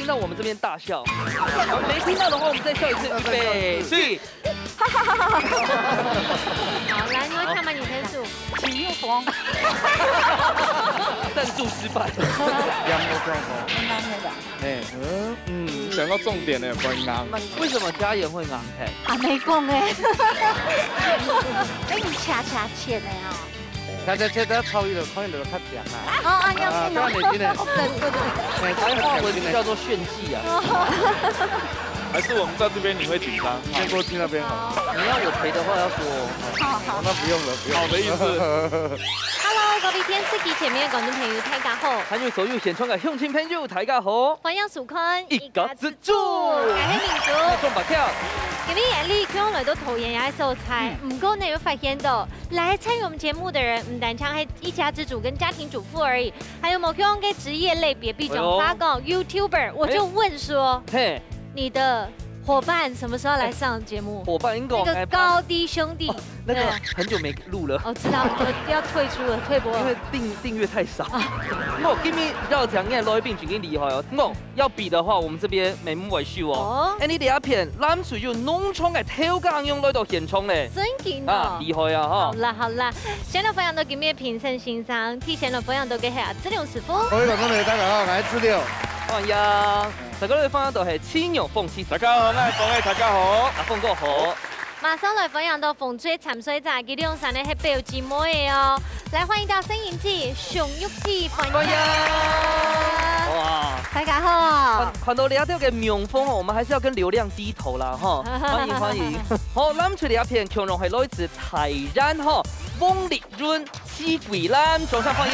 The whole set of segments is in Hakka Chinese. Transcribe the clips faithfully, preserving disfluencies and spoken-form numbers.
在我们这边大笑。没听到的话，我们再笑一次，预备，起。好，来，你会看吗？你先数。起又风。赞助失败。两个状况。很难的。哎，嗯，嗯，讲到重点了，关刚。为什么家人会硬忒？还没讲哎。哎，你恰恰切的哦。他在这他超一的，超一的看讲啊。哦，啊，要啊，命不然你今天，哦。对对对。白话文就叫做炫技啊。还是我们在这边你会紧张？先过去那边好。你要我赔的话要说。好好。那不用了，不用。好的意思。 Hello，各位电视机前面的观众朋友，大家好，还有所有现场的乡亲朋友，大家好。欢迎收看一家之煮我是明珠。中白票。今日Ellie佢來到桃園个所在，毋過呢有發現到，來參與我們節目的人，毋單淨係一家之煮跟家庭主婦而已，還有無共个職業類別，比如講，哎喲發講YouTuber，我就問說，嘿，你的伙伴什麼時候來上節目？伙伴應該那個高低兄弟，那個對很久沒錄了，哦，知道，我要退出了，退播了。因為訂訂閱太少。我今日邀請个來賓已經厲害哦，我要比的話，我們這邊眉目為秀哦哦。哎，你這一片藍隊有濃重个豆家娘來到現場咧，真緊啊，哦！厲害啊哈！好啦好啦，先來歡迎到今日評審先生，第一先來歡迎到个係阿志良師傅。各位觀眾朋友，大家好，我係志良。歡迎，大家來歡迎到係七牛鳳七大家好，我係鳳仔，大家好。阿鳳哥好。馬上來歡迎到紅隊參賽者，佢兩儕呢係表姊妹个哦。來歡迎到攝影機熊玉姐，歡迎。歡迎。哇！大家好看。看到這條个名風哦，我們還是要跟流量低頭啦哈。歡迎歡迎。好，藍隊這一片共樣係來自大園哈，翁麗 潤、徐桂蘭，掌聲歡迎。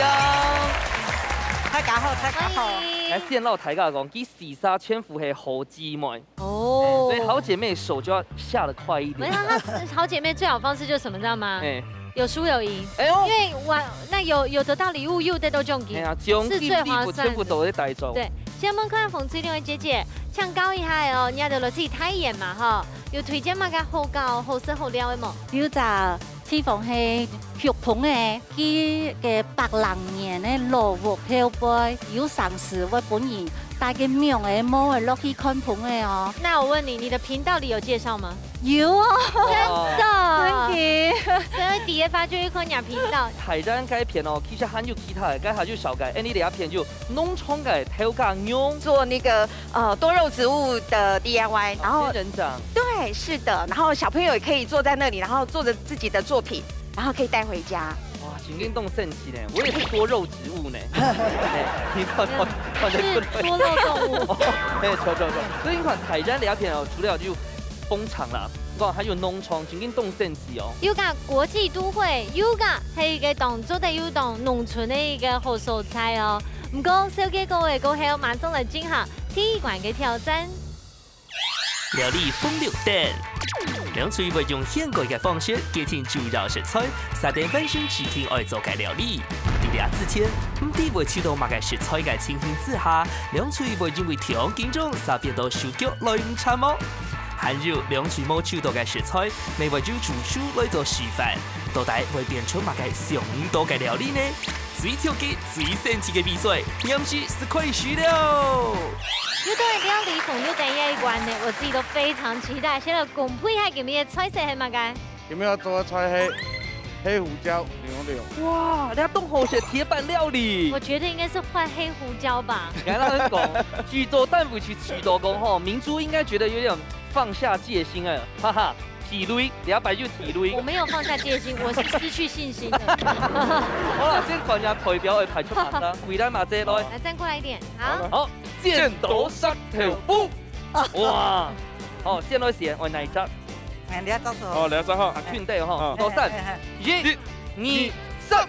大家好，大家好。歡迎。來，先摎大家講，佢四儕全部係好姊妹，哦所以好姐妹手就要下得快一點。沒有，她好姐妹最好方式就是什麼，知道嗎？哎，有輸有贏。哎呦因，為我那有有得到禮物又得到獎金，哎呀，獎金是最划算的。禮物全部都在台中。對，先問看紅隊兩位姐姐，請教一下哦，你兜來自大園嘛吼，有推薦麼个好搞、好食好尞个無？有隻地方係畜棚个，佢个百零年个老屋後背，有成時會分人帶个貓个、貓个落去看棚个哦。那我問你，你的頻道裡有介紹嗎？有哦，哇真的，真的。所以第一發就去看人家頻道。大園該片哦，其實還有其他个，該還有小个，哎，你這一片就農場个豆家娘，做那个呃多肉植物的 D I Y，然後仙人掌，对，是的，然后小朋友也可以坐在那里，然后做着自己的作品，然后可以带回家。哇，真經當神奇呢！我也是多肉植物呢。哎，你看，看看是多肉動物。哎，錯錯錯，所以你看大園這一片哦，除了就工廠啦，你看還有農場，真經當神奇哦。有个國際都會，有个係一個當做得有當農村个一個好所在哦。毋過，小結各位過後，馬上來進行第一關个挑戰。料理紅綠燈。兩隊會用現改个方式決定主要食材，設定完成指定愛做个料理。在這之前，毋知會取到麼个食材个情形之下，兩隊會因為當緊張，煞變到手腳來毋掣無？還有，兩隊無取到个食材，乜會用助手來做示範，到底會變出麼个想毋到个料理呢？ 最刺激、最神奇个比賽，臨時就開始了！又到了料理紅綠燈這一關呢，我自己都非常期待。先來公布一下今日个菜色係麼个？今日愛做个菜係黑胡椒牛柳。哇，你當好食鐵板料理我。覺得應該是換黑胡椒吧。𠊎摎你講，製作單位去試著講吼，明珠應該覺得有點放下戒心了，哈哈。 地雷，這擺就地雷我。沒有放下戒心，我是失去信心的。好啦，先看下代表愛派出麼儕，為咱麼儕來。來，站過來一點，好。好，剪刀石頭布。哇，好，先來選，愛哪一隻？哎，你要告訴我。哦，兩隻哈。啊，近代吼，嗯到三，哎哎哎一、二、三。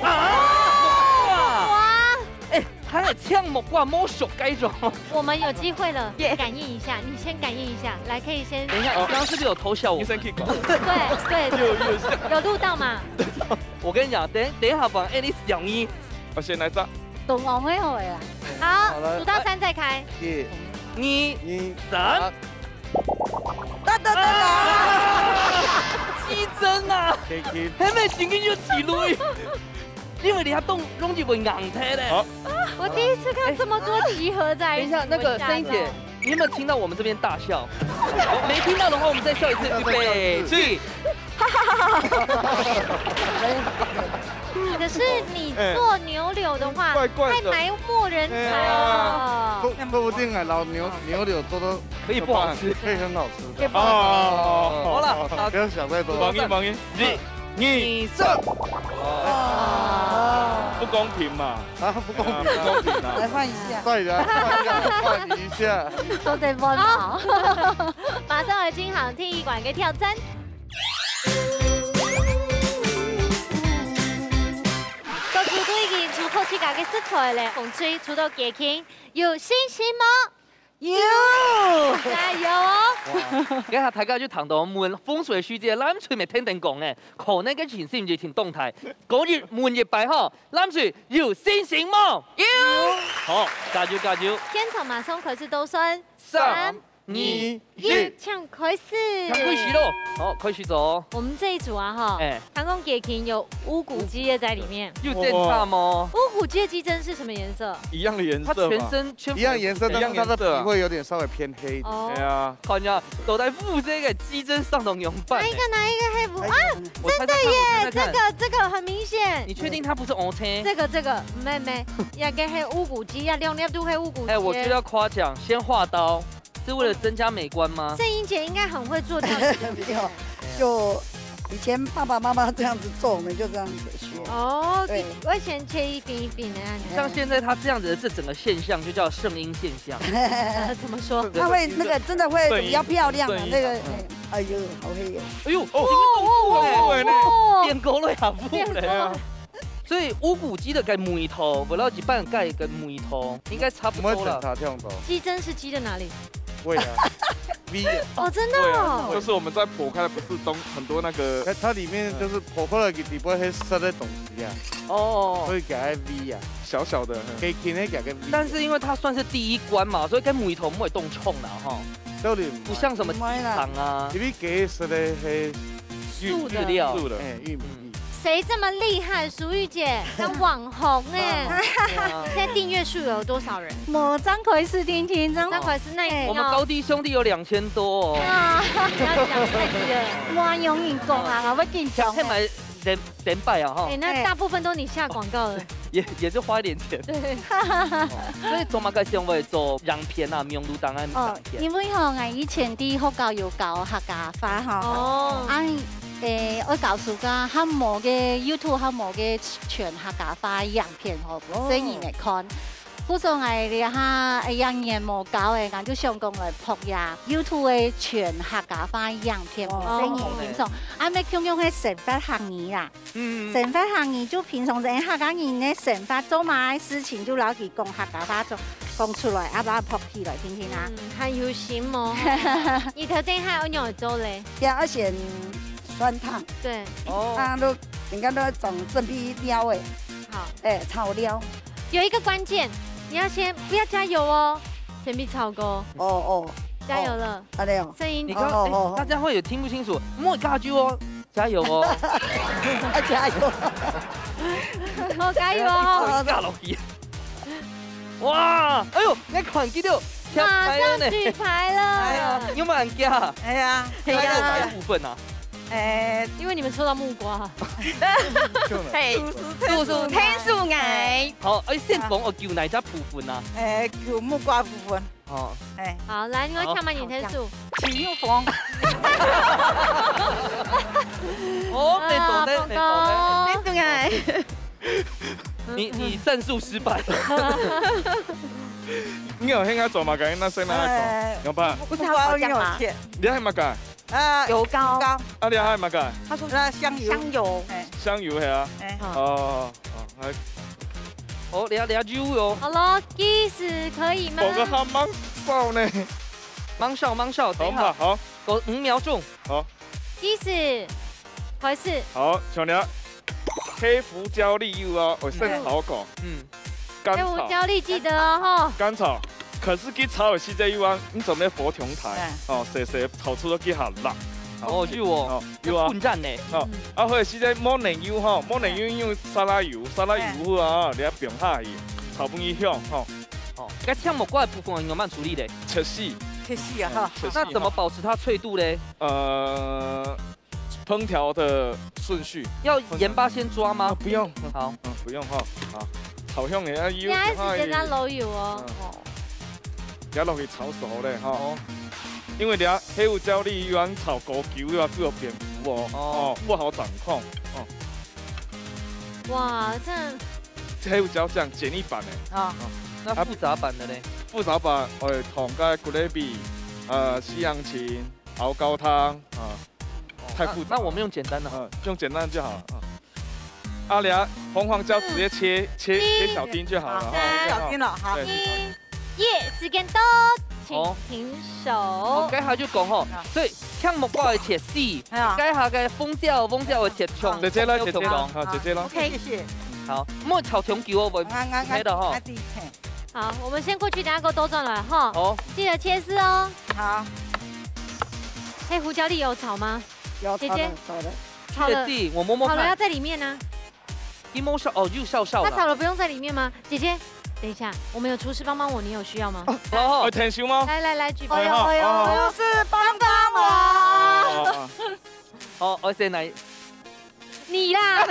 啊！哇！哎，還係青木瓜無熟該種。我們有機會了，感應一下，你先感應一下，來，可以先。等一下，你剛剛是不是有偷笑我們？醫生去講。對對，有有像。有錄到嘛？我跟你講，等等一下，反正你小咪，我先來炸。懂王會後的啦。好，數到三再開。一、二、二、三。噠噠噠噠。雞胗啊！開心。係毋係真經有地雷？因為你還當容易會硬忒咧。好。我第一次看这么多集合在一起。等一下，那个森姐，你有没有听到我们这边大笑？没听到的话，我们再笑一次，预备，起。可是你做牛柳的话，哎，怪怪的。太埋没人才了。哎呀，说，说不定啊，老牛，牛柳做得可以不好吃。可以很好吃的。可以不好吃。哦，好了，好，不要想太多。王一，王一，你，你上。不公平嘛。啊，不公平。不公平啊。来换一下。再来换一下，换一下。都在问好。马上来进行第一关个挑战。各位都已经出好自家个食材了，风水出到解禁，有信心吗？有。加油哦！哇，刚才大家就谈到问风水师姐，藍隊乜天天讲呢，可能个信心就挺动态。讲一问一擺吼，藍隊有信心無？有。好，加油加油！现场马上开始倒算，三、二、一，请开始。请开始咯！好，开始走。我们这一组啊，哈，哎，刚刚解禁有乌骨鸡的在里面。有点差吗？乌骨鸡的鸡胗是什么颜色？一样的颜色嘛。它全身全部一样颜色，但是它的皮会有点稍微偏黑一点。哦。对啊。看一下，都在乌色个鸡胗上头用饭。哪一个？哪一个黑不？啊，我猜猜看，真的耶，我猜猜看。这个，这个很明显。你确定它不是烏青？这个，这个，没，没，那个黑乌骨鸡啊，两粒都黑乌骨鸡。哎，我觉得要夸奖，先画刀，是为了增加美观吗？圣英姐应该很会做料理，对不对？没有，就以前爸爸妈妈这样子做，我们就这样子学。哦，对。我以前切一饼一饼的样子。像现在它这样子的这整个现象，就叫圣婴现象。怎么说？它会那个真的会比较漂亮啊，圣婴，那个，圣婴。哎呦，好黑哦。哎呦，哦，哦，哦，哦，哦，变高了呀，不嘞。变高了。所以乌骨鸡的个味道，我了解半盖个味道，应该差不多了。我们检查这样子哦。鸡胗是鸡的哪里？胃啊，V啊。哦，真的哦。对啊，就是我们在剖开，不是东，很多那个，哎，它里面就是剖开了，里边会塞的东西啊。哦。所以给它V啊。小小的，嗯。可以给那给个V。但是因为它算是第一关嘛，所以跟味道不会动冲了哈。道理不像什么鸡汤啊。因为给塞的黑素的料。素的。哎，玉米。嗯。谁这么厉害？淑玉姐，当网红哎。对啊。现在订阅数有多少人？我张奎是听听，张张奎是那一定要我们高低兄弟有两千多哦。啊，不要讲太低了。我用人讲啊，我会紧张。先买人，人拜啊哈。哎，那大部分都你下广告了。也，也是花一点钱。对。哦，所以做么个想要做影片啊，用路档案哦，影片。因为吼，𠊎以前在学校有教客家话吼。哦。啊， 诶，愛教自家較無个YouTube，較無个全客家話影片吼，哦。細人來看。故所𠊎這下，誒，一年無教誒，𠊎就想講來拍呀YouTube个全客家話影片，哦。細人輕鬆。啊，乜共樣个生活客語啦。嗯。生活客語就平常時客家人个生活做麼个事情，就摎佢講客家話，講，講出來，啊，把它拍起來聽聽啊。嗯，還有心哦。你頭先還有仰做咧？第二選 酸湯。對。哦。啊，都，人家都講正皮料誒。好。誒，炒料。有一個關鍵，你要先，不要加油哦，先去炒過。哦，哦。加油了。哦，按呢哦。聲音。你剛，哦，哦，哦。誒，大家會有聽不清楚，莫加油哦，加油哦。要加油。好，加油哦。一口一下落去。哇，哎喲，你看，佢都跳開了呢。馬上舉牌了。哎呀，你有沒有按鍵？哎呀，哎呀。這個牌的部分啊。 誒，因為你們抽到木瓜。嘿，度數，度數，天數矮。好，誒，先講哦，救哪隻部分啊？誒，救木瓜部分。哦。誒。好，來，你們看嘛，你天數。起又紅。哦，沒走的，啊，沒走的。天數矮。你，你戰術失敗。你有現在做麼个？那先來講，誒，有吧？不是好講嘛。你還麼个？ 啊，油膏。油膏。啊，你還有麼个？他說那香油。香油。哎。香油係啊。哎。哦，哦，還，哦，你要，你要油哦。好了，計時可以嗎？我个還蠻少呢。蠻少，蠻少，等一下。好嘛，好。給我五秒鐘。好。計時，開始。好，像你啊，黑胡椒粒油啊，我先好講。嗯。 嗯。乾炒。黑胡椒粒記得哦，吼。乾炒。可是佢炒个時節又啊，你準備火上台，哎。哦，細細炒出了幾下辣。哦，有哦。哦，有啊。要混戰呢。哦，嗯。啊，或者時節無奶油吼，無奶油用沙拉油，沙拉油啊，你要放下去，炒分佢香吼。哦，該青木瓜个部分愛仰般處理咧？切絲。切絲啊，嗯，哈。切絲，那怎麼保持它脆度咧？呃，烹調的順序。要鹽巴先抓嗎？啊，不用。好。嗯，不用哈。好，炒香个啊，油，你還係簡單落油哦。嗯。哦。 加落去炒熟咧，吼。哦。因為你啊，黑胡椒粒有人炒過久，又要做變糊哦，哦。哦，不好掌控，哦。哇，這樣。黑胡椒醬簡易版的。啊，哦。那複雜版的呢？複雜版，哎，同个gravy，呃，西洋芹、熬高湯啊，哦，太複雜了。那，那我們用簡單的。嗯，用簡單的就好了。嗯。 啊，你啊，紅黃椒直接切，切，切小丁就好了哈。好，切小丁了，好。對，切小丁。一，耶，時間到，請停手。哦。哦，該下就講吼，啊。所以青木瓜愛切絲，哎呀。該下个紅椒，紅椒愛切長，直接來，直接來，長長。好，直接來。好，OK。謝謝。好，莫炒長久哦，我，啊，啊，啊，黑的哈。啊，對，嘿。好，我們先過去，等下給我兜轉來哈。好。記得切絲哦。好。黑胡椒粒有炒嗎？有，姐姐。炒了，炒了。炒了。姐弟，我摸摸看。炒了要在裡面啊。 一摸燒，哦，又燒燒了。它炒了不用在裡面嗎？姐姐，等一下，我們有廚師幫幫我，你有需要嗎？哦，哦。愛添手嗎？來，來，來，舉杯。哎呀，哎呀，哦。廚師幫幫忙。哦，哦。哦，我先來。你啦。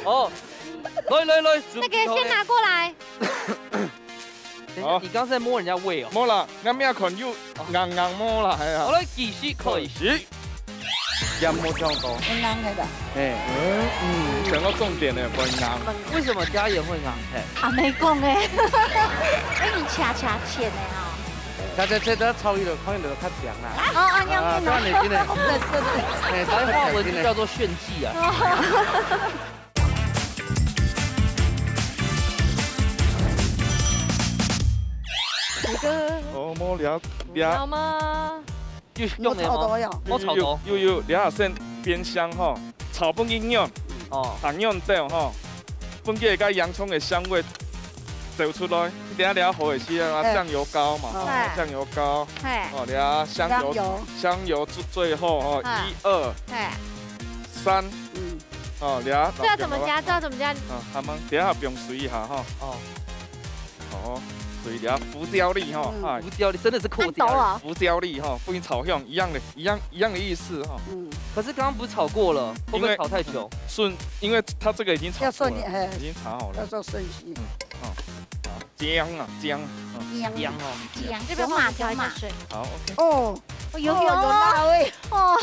哦，來，來，來，那個先拿過來。準備好了。 等一下，好。你剛才摸人家胃哦？無啦，𠊎摸看又硬硬摸啦，哎呀。好，來，計時開始。鹽無忒多。會硬个啦。嘿，嗯，嗯，講到重點了，會硬。為什麼加鹽會硬？嘿。阿妹講的。哎，你恰恰切的哦。大家切得炒一點，看一點較強啦。哦，哦，你要啊，不然你今天，是，是，是。哎，白話文就叫做炫技啊。哦。 這個哦，無了，了。有嗎？有，有用的嗎？有炒到呀。有炒到。有，有，有，了先煸香吼，炒分佢軟，哦。炒軟掉吼，分佢个洋蔥个香味走出來。等下了好个時候啊，哎。醬油膏嘛，哦，哎。醬油膏，哎。哦，了香油，香油。香油最，最後哦，哎。一二，哎。三，嗯。 哦，了，這要怎麼加？這要怎麼加？嗯，還吂，等一下放水一下哈。哦。哦，水了，胡椒粒哈，嗯。哎。胡椒粒真的是靠椒粒。看到啊。胡椒粒哈，分佢炒香，一樣的，一樣，一樣的意思哈。嗯。可是剛剛不是炒過了，會不會炒太久？因為，嗯，順，因為它這個已經炒過了，要順序，哎。已經炒好了。要做順序。嗯，哦，好，薑啊，薑，嗯。薑。薑哦。薑，這邊幫我們調一下水。薑嘛，薑嘛。好，OK。哦，哦，有，有，有辣味。哦。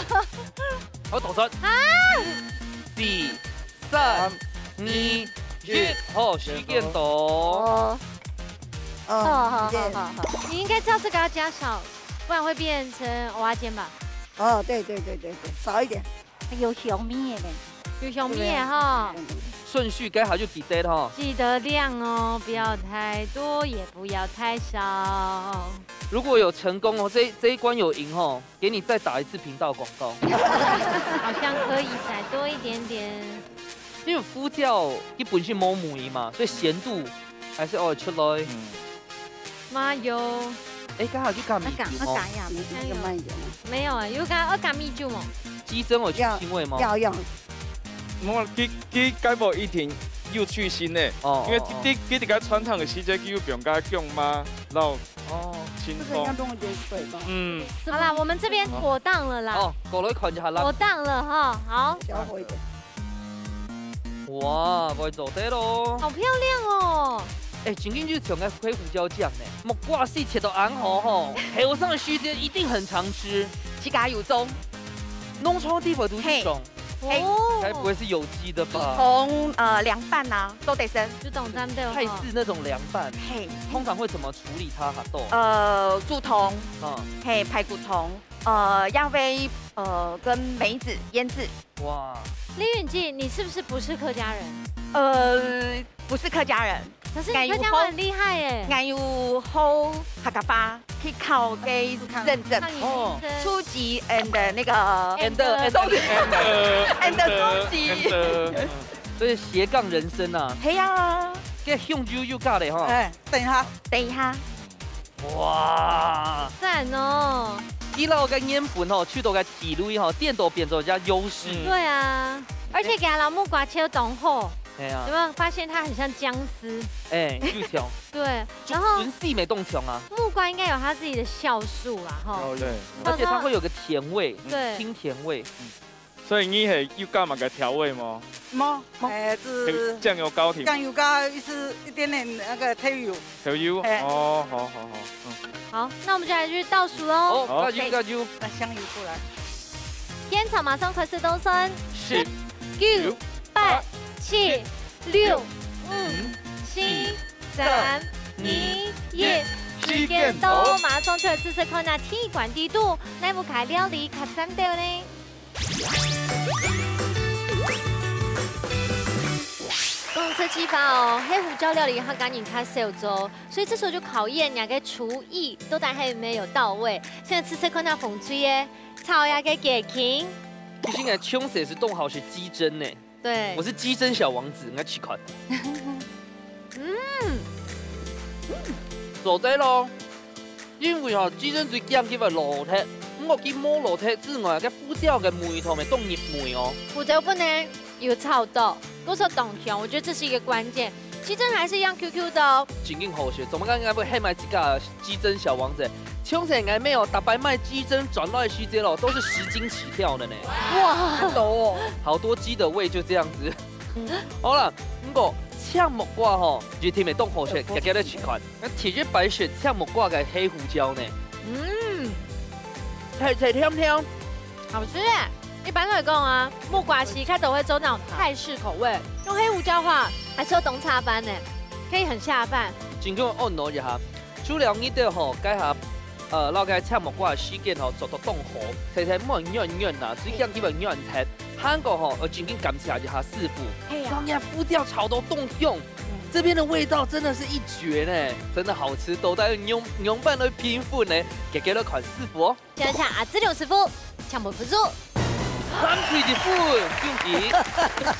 好，倒出。啊！四、三、二、一，好，時間到。哦。哦，好，好，好，好。你應該知道這個要加少，不然會變成蚵仔煎吧？哦，對，對，對，對，對，少一點。有香味的呢。有香味的哈。對啊。順序該下就記得吼。記得量哦，不要太多，也不要太少。如果有成功哦，這，這一關有贏吼， 給你再打一次頻道廣告。好像可以再多一點點。因為胡椒佢本身無味嘛，所以鹹度還是愛出來。嗯。麻油。哎，剛好去看米酒哦。那講，那講呀，沒有。那個麻油呢？沒有啊，有講，要講米酒嗎？雞胗有去腥味嗎？要，要，要。無，佢，佢該無一定有去腥呢。哦，因為佢，哦，哦。佢，佢在該汆燙个時節，佢有放該薑嘛，然後 哦，清風。這個應該弄一點水吧？嗯。好啦，我們這邊妥當了啦。哦，過來看一下啦。妥當了哈，好。小火一點。哇，會做得咯。好漂亮哦。哎，真經就像該黑胡椒醬呢，木瓜絲切到恁好吼，後生个時節一定很常食。自家有種。農村地方都有種。嘿。 嘿。哦。該不會是有機的吧？煮湯，呃，涼拌啊，都得生。就當當對哦。泰式那種涼拌，嘿。通常會怎麼處理它哈？都。呃，煮湯，嗯。嘿，排骨湯，呃，也會，呃，跟梅子醃製。哇。李允基，你是不是不是客家人？呃，不是客家人。 可是你客家話很厲害耶。𠊎有，𠊎有學客家話，去考个認證。哦。初級and那個，and，and，中級，and，and中級。And，嗯。所以斜槓人生啊。係啊。該香油又加了哈。哎，等一下。等一下。哇。讚哦。佢摎該原本吼，去到該地雷吼，顛倒變做一隻優勢。嗯。對啊，而且佢摎木瓜切當好。哎呀，有没有发现它很像姜丝？哎，又香。对，就然后闻气没动香啊。木瓜应该有它自己的酵素啦，哈。哦，对。而且它会有个甜味，对。清甜味。所以你係有加麼个調味嗎？無，無。哎，係醬油膏定。醬油膏，一絲，一點點那個豆油。豆油？哎。哦，好，好，好，嗯。好，那我们就来去倒数喽。哦，好。加油，加油。那香油出來。現場馬上開始倒算。十、九、八、七、六、五、四、三、二、一。時間到，馬上出來試試看啊，第一關底肚，哪一家料理較讚兜呢？講食粢粑哦，黑胡椒料理客家人較少做，所以這時候就考驗你个廚藝到底係毋係有到位。先來試試看啊，紅隊个炒這个雞胤。其實應該從細就當好食雞胗呢。對。我是雞胗小王子，你試看。嗯。做得咯。 因為吼，雞胗水醬佢會老忒，毋過佢無老忒之外，該胡椒个味道會當入味哦。胡椒粉呢，有炒到，故所當香，我覺得這是一個關鍵。雞胗還是一樣Q Q的哦。正經好食，做麼个𠊎會喊𠊎自家雞胗小王子？從前𠊎妹哦，逐擺買雞胗轉來个時節咯，都是十斤起跳的呢。哇，很多哦。好多雞的胃就這樣子。好啦，毋過青木瓜吼，一定會當好食，遽遽來試看。 該第一擺食青木瓜个黑胡椒呢？嗯。脆脆甜甜。好吃耶！一般來講啊，木瓜絲較多會做那種泰式口味，用黑胡椒的話，還係當下飯呢，可以很下飯。真正安慰一下，除了你兜吼，該下，呃，摎該青木瓜个時間吼做到當好，脆脆無軟軟啊，水果基本軟忒。還過吼，要真正感謝一下師傅，係啊。將該胡椒炒到當香。 這邊的味道真的是一絕呢，真的好吃，到底仰仰般來評分呢？遽遽來看師傅哦。現在請阿志良師傅，請分分數。三十一分，恭喜！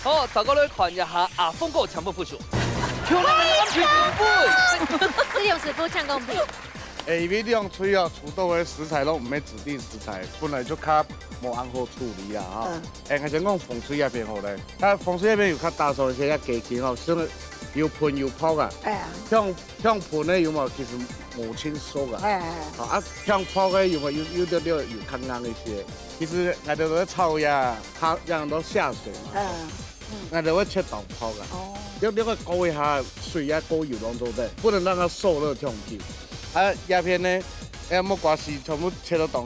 好，再過來看一下阿峰哥，請分分數。漂亮的三十一分。志良師傅，請公平。 誒，因為兩隊哦，出到个食材攏毋係指定食材，本來就較無恁好處理啊，哈。嗯。誒，𠊎先講紅隊該片好咧，該紅隊該片有較打爽一些，該雞胤哦，像有烰有泡啊。哎呀。像，像烰个有無？其實無清爽啊。哎，哎，哎。好，啊，像泡个有無？有，有的，有的有較硬一些。其實𠊎兜在炒呀，它這樣都下水嘛。嗯。 嗯。𠊎兜會切當薄啊。哦。要，要過一下水啊，過油當做得，不能讓它受熱忒久。啊，這片呢，哎，木瓜絲全部切到當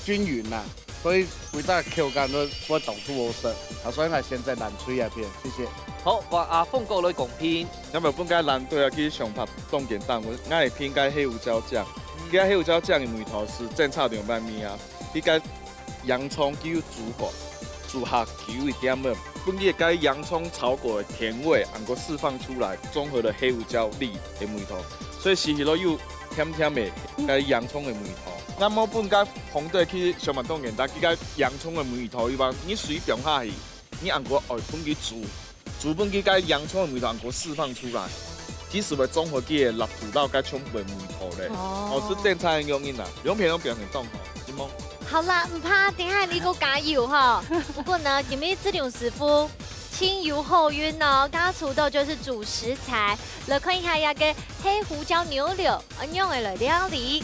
均勻啦，所以歸隻口感都會當好食。啊，所以𠊎選擇藍隊這片，謝謝。好，換阿峰哥來公平。因為本該藍隊啊，其實想法當簡單，𠊎，𠊎會評該黑胡椒醬。嗯。該黑胡椒醬个味道係爭差兩百米啊，佢該 洋蔥佢有煮過，煮下佢有一點仔，分佢个該洋蔥炒過个甜味，能夠釋放出來，綜合了黑胡椒粒个味道，所以食起來又甜甜个該洋蔥个味道。那麼分該紅隊去想辦法當簡單，佢該洋蔥个味道，佢話你水放下去，你能夠愛分佢煮， 煮分佢該洋蔥个味道能夠釋放出來，其實會綜合佢个辣度到該全部个味道咧。哦。哦，係正常个原因啦，兩片攏表現當好，係無？好啦，毋怕，等下你給我加油哈。不過呢，今日志良師傅盡有好運哦，剛剛除到就是主食材，來看一下這個黑胡椒牛柳，仰般來料理。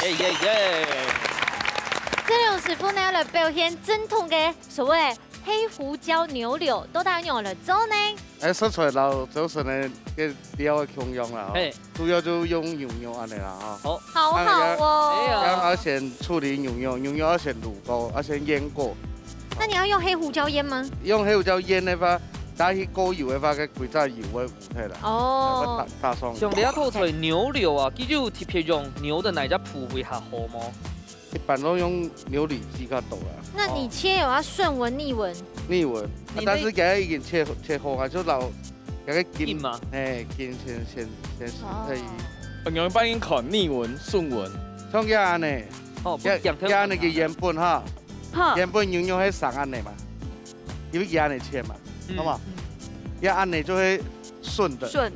耶耶耶！志良師傅呢，來表現正統个所謂黑胡椒牛柳，到底仰般來做呢？哎，食材摎朝晨个，个料个共樣啦，吼。嘿。主要就用牛肉恁樣啦，吼。好。好好哦。哎呀。這樣要先處理牛肉，牛肉要先滷過，要先醃過。那你要用黑胡椒醃嗎？用黑胡椒醃个話，拿去過油个話，該歸隻油會 係啦。哦。會打，打爽。像這道菜牛柳啊，佢有特別用牛个哪隻部位較好無？一般都用牛里脊較多啦。那你切有要順紋、逆紋？逆紋，啊，你的但是佢已經切，切好啊，就摎，佢个筋，筋嘛。嘿，筋先，先，先，哦。可以。哦，仰般看逆紋、順紋？像佢恁樣，哦，佢，佢恁樣个原本哈，哈。原本牛肉係生恁樣嘛，因為佢恁樣切嘛，嗯。好無？佢恁樣就會順个。順。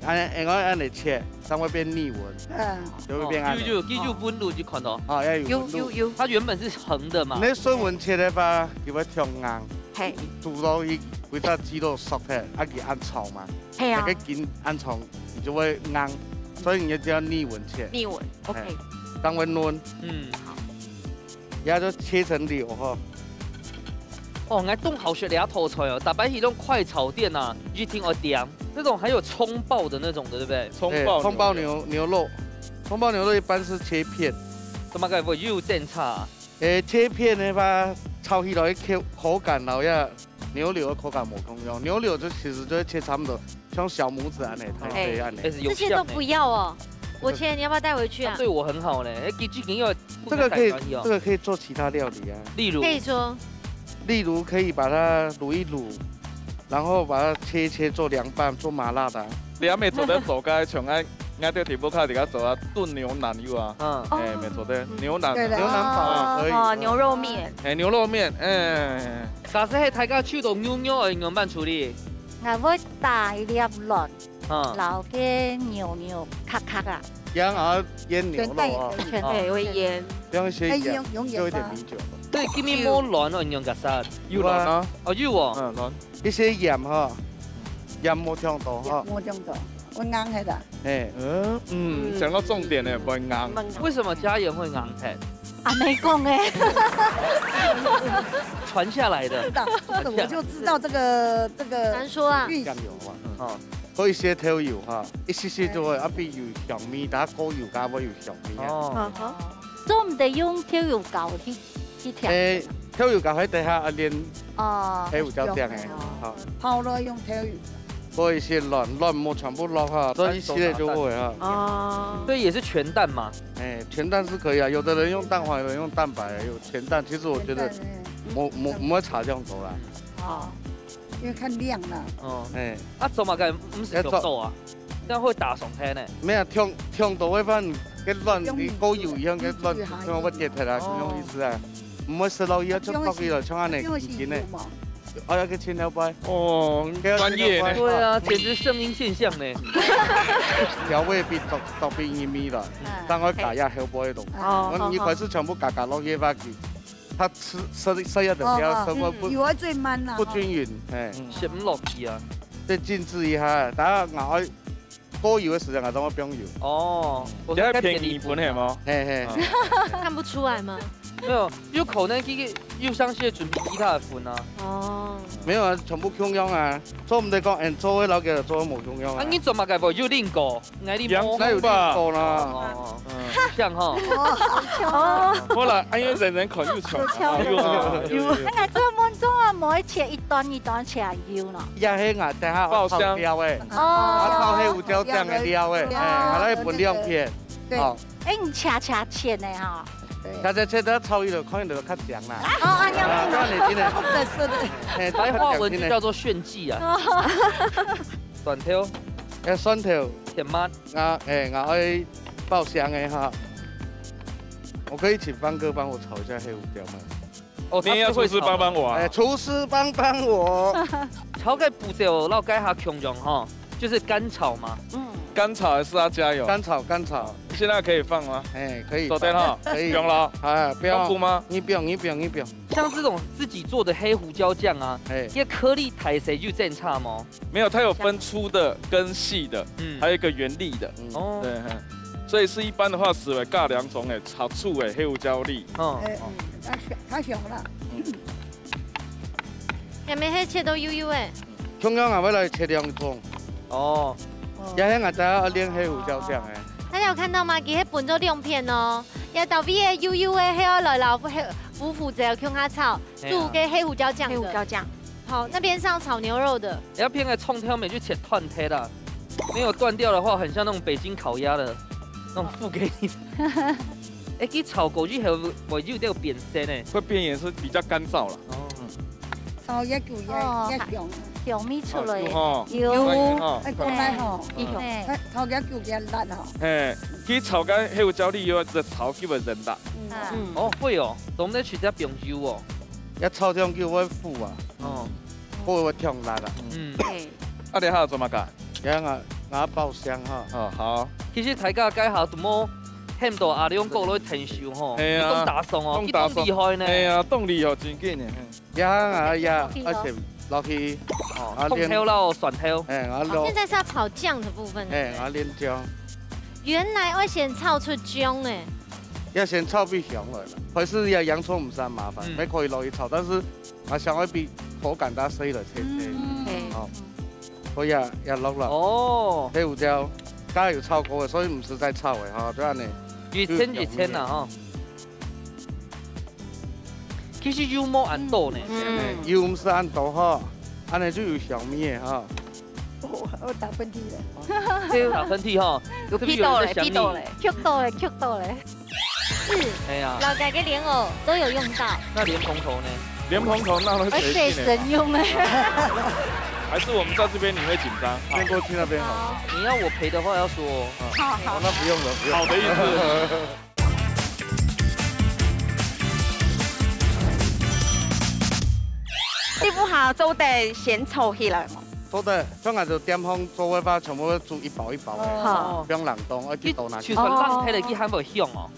恁樣，恁樣，恁樣切，正會變逆紋，嗯。就會變恁樣。哦，有，有，佢有紋路就看到。啊，要有紋路。有，有，有。它原本是橫的嘛。你順紋切个話，佢會忒硬。嘿。煮落去，為隻雞肉熟忒，啊，佢恁長嘛。嘿啊。那個筋恁長，你就會硬，所以你就要逆紋切。逆紋，OK。嘿，正會嫩。嗯。好。 也就切成柳哈。哦，𠊎當好食這道菜哦，逐擺去該種快炒店啊，一定愛點。那種還有蔥爆的那種的，對不對？蔥爆牛肉。對，蔥爆牛，牛肉。蔥爆牛肉一般是切片。做麼个會有爭差啊？誒，切片个話，炒起來口，口感摎該牛柳个口感無共樣。牛柳就其實就會切差不多，像小拇指恁樣，大概恁樣。哎，這些都不要哦。我切，你要不要帶回去啊？它對我很好呢。哎，其實你要這個可以，這個可以做其他料理啊。例如？可以做。例如可以把它滷一滷，然後把它切一切做涼拌，做麻辣的啊。你還沒做得做个，像𠊎，𠊎在底部看你家做啊，燉牛腩有啊。嗯。哎，沒做得，牛腩。對的。牛腩煲也可以。哦，牛肉麵。哎，牛肉麵，哎。假使係大家手到牛肉，愛仰般處理？𠊎會打一粒卵。 嗯。摎該牛肉殼殼啊。這樣啊，醃牛肉啊。全蛋也可以。全蛋也會醃。不用一些鹽。哎，用，用鹽吧。就一點米酒。對，今日無卵哦，你用个啥？有卵啊。哦，有哦。嗯，卵。一些鹽哈，鹽無忒多哈。鹽無忒多，會硬忒啊。哎。嗯，嗯，講到重點了，會硬。會硬。為什麼加鹽會硬忒？阿姆講的。傳下來的。是的，是的，我就知道這個，這個傳說啊。醬油啊。嗯。哦。 過一些豆油哈，一息息就會，啊，比較有香味，但係過油該會有香味啊。哦。嗯哼。做毋得用豆油膏去，去調。誒，豆油膏係等下啊，連哦。黑胡椒醬誒，哦。好。泡落用豆油。過一些卵，卵無全部落哈，所以一息息就會哈。哦。所以也是全蛋嘛。誒，全蛋是可以啊，有的人用蛋黃，有人用蛋白，有全蛋。其實我覺得全蛋，嗯。無，無，無會差這樣多啦。哦。 要看量啦。哦。哎。啊，做麼个毋係用刀啊？這樣會打爽忒呢。沒有，忒，忒多个話，該卵，你過油以後，該卵，嗯，嗯，嗯。就會跌下來，哦。就用意思啊。毋會食落去，啊，就倒去了，像恁樣緊緊的。用的是油嘛。哦，要去清了吧。哦，專業呢。對啊，簡直聖嬰現象呢。調味比倒，倒比入味了，嗯。當然加下後背个東西。哦，我一開始全部加加落去，把佢 佢食，食，食一點點，哦，哦。食過不，嗯，油會最慢啦，不均勻，嘿。嗯。食毋落去啊。再靜置一下，等下𠊎愛過油个時間，𠊎正會放油。哦，這還便宜分係無？嘿，嘿。哦。看不出來嗎？沒有，有可能佢，佢有詳細準備其他个粉啊。哦。沒有啊，全部共樣啊。做毋得講，嗯，做个摎佢做个無共樣啊。啊，你做麼个無有另個？ 𠊎哩無。洋蔥吧。哦，哦，哦。嗯。像吼。哦。好啦，哎喲，人人口又搶啊，又搶。又啊，又，又。哎呀，這個問題啊，莫切一段一段切幼呢。也係𠊎等下爆香。炒料誒，哦。啊，炒黑胡椒醬个料誒，哦。哎，𠊎來分兩片。對。好。哎，你切切切呢哈。對。切切切，等下炒一下，看起來較香啦。哦，哎呀。啊，看你今天。是的，是的。哎，白話文就叫做炫技啊。哦。蒜頭。哎，蒜頭。甜嗎？ 啊，哎，𠊎愛爆香个哈。我可以請方哥幫我炒一下黑胡椒嗎？哦，你也要廚師幫幫我啊。哎，廚師幫幫我。炒个步驟，摎該下共樣吼，就是乾炒嘛。嗯。乾炒還是要加油？乾炒，乾炒。現在可以放嗎？哎，可以放。做得哈，可以。不用了。哎，不用。放苦嗎？你不用，你不用，你不用。像這種自己做的黑胡椒醬啊，哎。這顆粒大細有爭差嗎？ 沒有，它有分粗的跟細的，嗯。還有一個圓粒的。嗯。哦。對，嘿。所以係一般个話，係會加兩種誒，炒粗誒，黑胡椒粒。哦。哎，嗯，較香，較香啦。嗯。下面係切到幼幼誒。共樣啊，𠊎來切兩種。哦。哦。也係𠊎等下愛煉黑胡椒醬誒。大家有看到嗎？佢係分做兩片哦。也到尾个幼幼个，係愛來摎黑，苦苦仔共下炒，哎呀。煮个黑胡椒醬的。黑胡椒醬。 好，那邊是要炒牛肉的。要片个蔥頭尾就切斷忒啦，沒有斷掉的話，很像那種北京烤鴨的那種覆給你。哎，佢炒過以後會有點變色呢。會變顏色，比較乾燥了。哦。嗯。炒越久越，哦，越香。香味出來。哦，有哈。有。有。哎，過來吼。哎，有。哎。哎，炒越久越辣吼。嘿，佢炒个黑胡椒粒又要再炒幾分鐘的。嗯。嗯。哦，會哦，總得取隻朋友哦。 也炒上去會苦啊，哦。火會忒辣啊。嗯。對。啊，你還有做麼个？也𠊎，𠊎爆香哈。哦，好。其實大家該下都無喊到阿良哥來𢯭手吼，係啊，你當打爽哦，當打爽，佢當厲害呢。係啊，當厲害，真緊呢。嘿。這下啊，也，OK咯。而且落去，哦，啊，紅豆啦，蒜頭。哎，啊，落。現在是要炒醬的部分，哎，對不對？啊，煉醬。原來愛先炒出醬哎。要先炒俾香來了，可是這洋蔥毋使麻煩，嗯。也可以落去炒，但是 啊，想愛比口感較細了，切切。嗯。哦，所以啊，也落了。哦。黑胡椒，剛才有炒過的，所以毋使再炒了哈，就恁樣。一千一千啦哈。其實油無恁多呢。嗯。哎，油毋使恁多哈，恁樣就有香味了哈。我，我打噴嚏了。對，打噴嚏哈，有鼻到了，鼻到了，噯到了，噯到了。 是，哎呀。老家个蓮藕都有用到。那蓮蓬頭呢？蓮蓬頭那會而且水性的吧？神用哎。還是我們在這邊你會緊張？先過去那邊好了。好。你要我賠的話要說哦。好，好。哦，那不用了，不用了。好的意思。師傅好，做得先炒起來嗎？做得，像𠊎兜店項做个話，全部都煮一包一包个，哦。好。毋用冷凍，愛幾多拿去。就算冷忒了，佢還會香哦。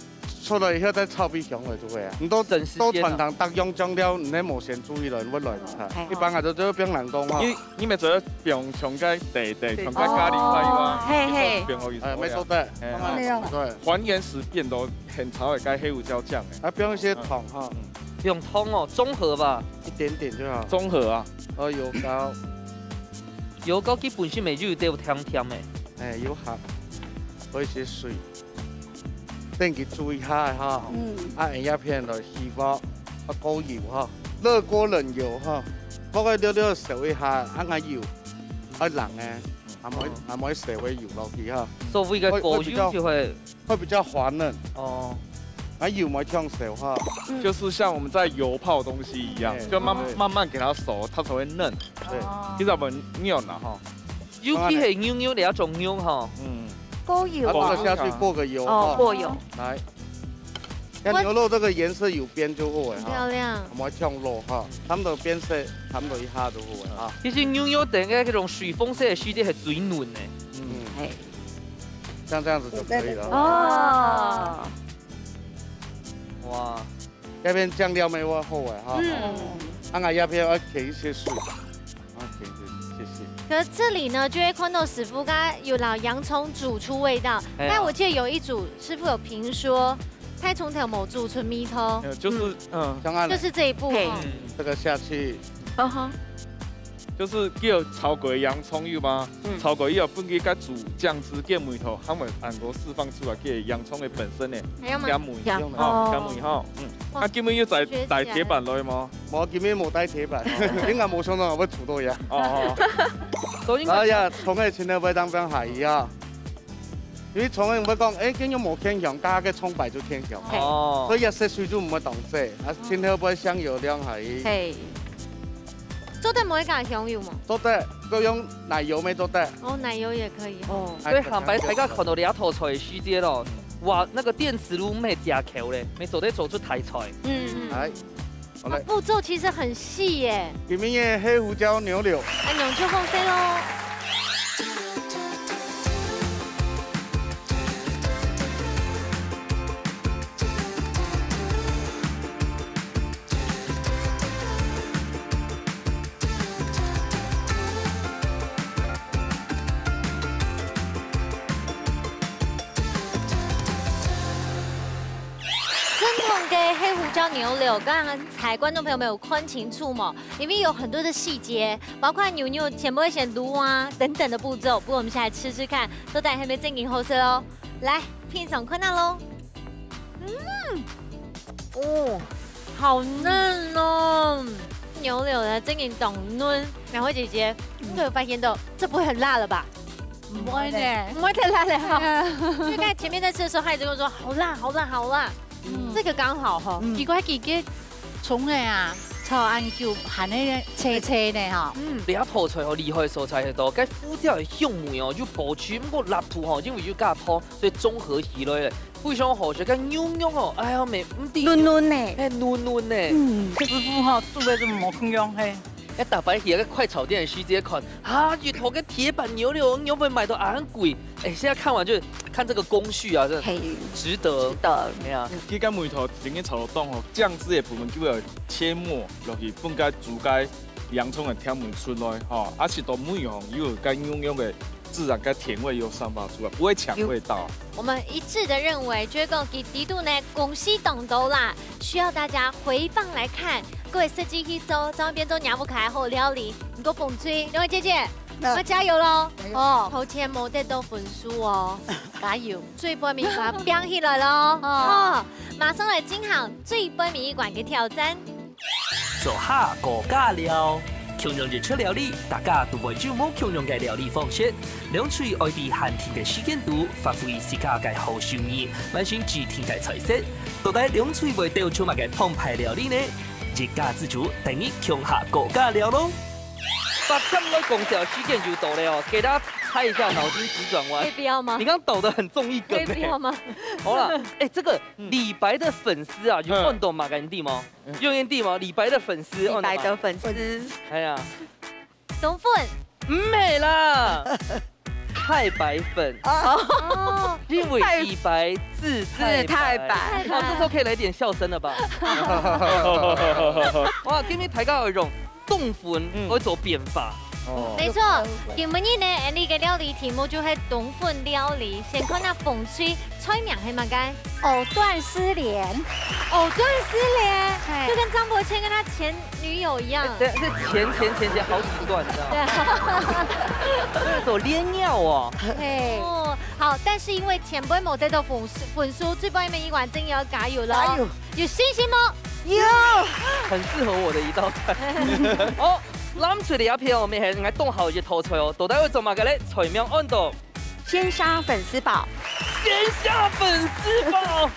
出來以後再炒比香味就會啊。你都，等時間啊。都傳統搭用醬料，你那無先注意了，你會亂炒。哦，係哦。一般啊，就，就放冷凍啊。你，你咪做得放像該茶茶，像該咖哩塊啊，哦，係，係。放落去炒啊。哎，沒錯的。哎。當然沒有。對。還原食品都很炒的，該黑胡椒醬哎。啊，放一些糖哈。嗯。用糖哦，中和吧。一點點就好。中和啊。哦，油膏。油膏基本上也就有點甜甜的。哎，有鹹，有一些水。 等佢煮一下哈，嗯。啊，用這片來起鑊，啊，過油哈，熱鍋冷油哈，鑊愛略略燒一下，啊，該油愛冷个，啊，毋愛，啊，毋愛燒个油落去哈。所謂个過油就會，會比較，會比較滑嫩。哦。啊，油毋愛忒燒哈。嗯。就是像我們在油泡東西一樣，哎，就慢，對。慢慢給它熟，它才會嫩。對。哦。其實我們嫩了哈。 尤其係牛肉這種肉吼。嗯。過油啊。啊，這個下去過個油哦，哈。過油。來。像牛肉這個顏色有變就好了哈。很漂亮。毋好忒老哈，差不多變色，差不多一下就好了哈。其實牛肉等个這種水紅色个時節係最嫩个。嗯。哎。像這樣子就可以了。哦。哇。 這片醬料乜會好个哈。嗯。啊，𠊎這片愛添一些水，啊，添一些，謝謝。可是這裡呢，就會看到師傅剛剛有拿洋蔥煮出味道，哎呀。但我記得有一組師傅有評說，太蔥頭無煮出味道。呃，就是，嗯。嗯。像恁呢。就是這一步哦。嘿。嗯。這個下去。嗯哼。 就是叫炒過洋蔥油嘛，嗯。炒過以後分佢个煮醬汁个味道，還會能夠釋放出來个洋蔥个本身个還有嗎？香味，香，哦，哦。香味哈，嗯。哇，啊，今日有帶，學起來。帶鐵板來嗎？無，今日無帶鐵板，應該無想到會煮到呀。哦，哦。所以應該，哎呀，蔥个青頭會當放下去啊。 因為蔥仔會講，欸，今日無牽香，加个蔥白就牽香。嘿。哦。所以這色水就毋會當濟，啊，哦。青頭會香油量還。嘿。做得無加香油無？做得，就用奶油乜做得。哦，奶油也可以。哦。哎，所以下擺大家看到這道菜个時節咯，哇，那個電磁爐乜加強咧，乜做得做出大菜。嗯，嗯。哎。 好嘞。它步驟其實很細耶。裡面个黑胡椒牛柳。哎，牛就放生咯。正統个黑胡椒牛柳，剛剛 才觀眾朋友們有看清楚無？裡面有很多的細節，包括牛肉全部會先滷啊等等的步驟。不過我們先來吃吃看，到底係毋係正經好食哦。來，品嚐看啊咯。嗯，哦，好嫩哦！牛柳呢，正經當嫩。雅慧姐姐，你有發現到這不會很辣了吧？ 毋會呢。毋會太辣了哈。對啊。因為剛才前面在吃的時候，他一直跟我說：「好辣，好辣，好辣。」嗯。這個剛好哈。嗯。奇怪，佢个蔥仔啊，炒恁久還係脆脆呢哈。嗯。這道菜吼，厲害所在係到，該胡椒个香味哦，又爆出，毋過辣度吼，因為又加糖，所以綜合起來咧，非常好食。該牛肉哦，哎呀，美，毋知嫩嫩呢。嘿，嫩嫩呢。嗯。師傅吼，煮个就無共樣嘿。該逐擺去該快炒店个時節看，啊，一頭个鐵板牛柳，牛肉買到恁貴。哎，現在看完就看這個工序啊，真的嘿，值得。值得。哎呀，佢个梅頭已經炒到當吼，醬汁个部分就會有切末落去，分該煮該洋蔥个甜味出來吼，啊，食到尾吼，又有該牛肉个自然个甜味又散發出來，不會搶味道。我們一致的認為，就係講佢底肚呢，工序當多啦，需要大家回放來看，各位設計去做，這樣變做仰不可愛好料理，你給我捧吹，兩位姐姐，那要加油喽！加油哦，頭前無得到分數哦，加油，最尾把它飆起來咯！哦，馬上來進行最尾一關个挑戰。做下高價料。共樣一出料理，大家都會有無共樣个料理方式。兩隊愛在限定个時間肚，發揮自家个好手藝，完成指定个菜色。到底兩隊會鬥出麼个澎湃料理呢？一家之煮，等你共下高價料咯！八點來講笑，時間又到了哦，給大家猜一下腦筋急轉彎可以。不要嗎你？剛剛倒得很中意梗欸。可以不要嗎？好了，哎，這個李白的粉絲啊，有嗯看到馬干地嗎？有人地嗎？李白的粉絲，李白的粉絲，哎呀，冬粉，美啦，太白粉，哦，因為李白字太白。字太白哦，這時候可以來點笑聲了吧？哇，今天抬高有一種冬粉嗯會做變化。哦，沒錯，今晡日呢，𠊎俚个料理題目就係冬粉料理。先看下紅隊，菜名係麼个？藕斷絲連，藕斷絲連，嘿就跟張伯謙跟他前女友一樣。對，是前前前前好幾段，你知道嗎？對啊，那種連尿哦。嘿，哦，好，但是因為前背無得到分數，分數，最尾一關真要加油了哦。加油！有信心嗎？有，很適合我的一道菜。哦，藍隊這片哦，𠊎係𠊎當好一道菜哦，到底會做麼个咧？菜名安到鮮蝦粉絲煲。鮮蝦粉絲煲。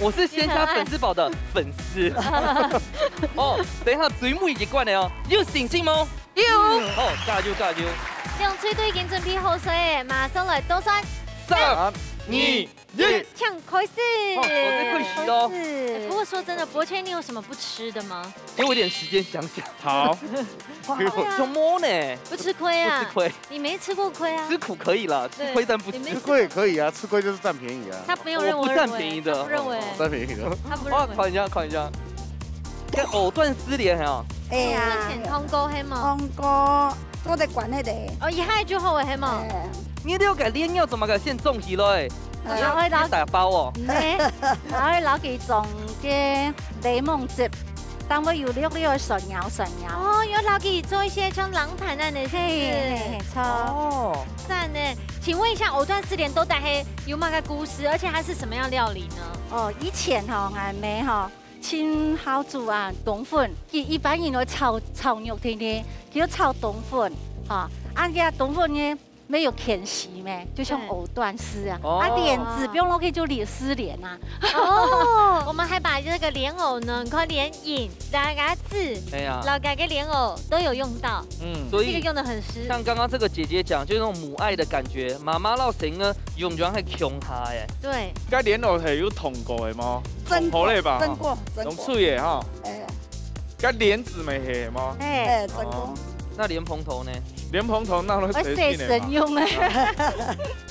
我是鮮蝦粉絲煲的粉絲。哦，等一下最尾一關了哦，有信心嗎？有。哦，加油加油！兩隊都已經準備好勢咧，馬上來倒算，三、二、一，請開始。哦，我最會洗哦。哎不過說真的，伯謙，你有什麼不吃的嗎？給我一點時間想想。好，哇，有摸呢，不吃虧啊？不吃虧，你沒吃過虧啊？吃苦可以啦，吃虧但不吃對你沒吃亏也可以啊，吃亏就是占便宜啊，他沒有認為我不占便宜的他不認為。占便宜的。他不認為。我看一下，看一下。這藕斷絲連哈，哎呀，淺湯鍋係無？湯鍋做得管那个，哦，一下就好了係無？哎，你這個連尿做麼个先種起來？哎你要打包哦。呢？然後落去種个檸檬汁，當會有綠綠个酸芽酸芽。哦，有落去做一些像冷盤恁樣，是不嘿嘿是？嘿，錯。哦，讚呢！請問一下，藕斷絲連到底係有麼个故事，而且它是什麼樣料理呢？哦，以前吼，𠊎姆吼，盡好煮啊冬粉，佢一般人會炒炒肉定定，佢就炒冬粉，吼，啊，佢冬粉呢，沒有牽絲咩，就像對藕斷絲啊，哦啊，蓮子放落去就連絲連啊。哦，我們還把這個蓮藕呢，你看蓮藕，大家知，哎呀，老家个蓮藕都有用到，嗯，所以這個用的很實。像剛剛這個姐姐講，就是那種母愛的感覺，媽媽摎孫仔呢，永遠係共下欸。對，該蓮藕係有燙過个無？蒸燙好了吧？蒸過，蒸用過。脆个哈，哎，該蓮子乜係無？哎，哎，蒸過。那蓮蓬頭呢？蓮蓬頭拿來我水洗身的嘛。神用哎。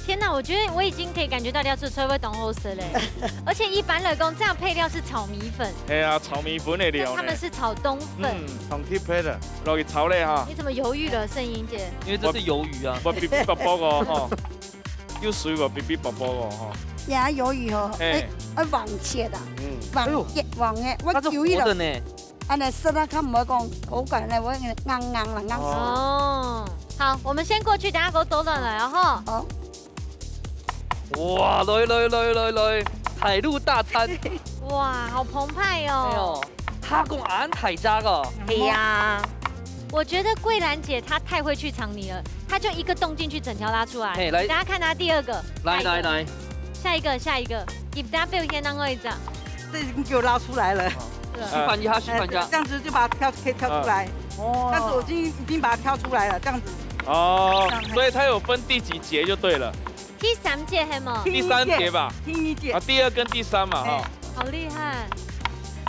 天哪，我覺得我已經可以感覺到這道菜會當好食嘞。而且一般來講，這樣配料是炒米粉，係啊，炒米粉个料呢但他們。是炒冬粉。嗯，很特別的，落去炒咧哈。你怎麼猶豫了，聖英姐？因為這是魷魚啊。我嗶嗶啵啵哦吼，有水無嗶嗶啵啵哦吼。也魷魚吼，哎哎，哎，黃切的，嗯，黃切，黃个，我它是有一个，活的呢。安尼食啊，較毋會講口感呢，會硬硬啦，硬。哦哦，好，我們先過去，等下給我多轉來哦吼。好，哇，來來來來來，海陸大餐。哇，好澎湃哎哦！呦，蝦公恁大隻哦。係啊，我覺得桂蘭姐她太會去藏泥了，她就一個洞進去，整條拉出來。嘿，來大家看她第二個，來來下一個，來，下一個，下一個，給大家表現另外一張。这已经给我拉出来了。對示範一下，示範一下这。样子就把它挑，可以挑出来。这样子我已经已经把它挑出来了，这样子。哦，所以它有分第幾節就對了。第三節係無？第三節吧。第一節啊，。第二跟第三嘛哈。好厲害！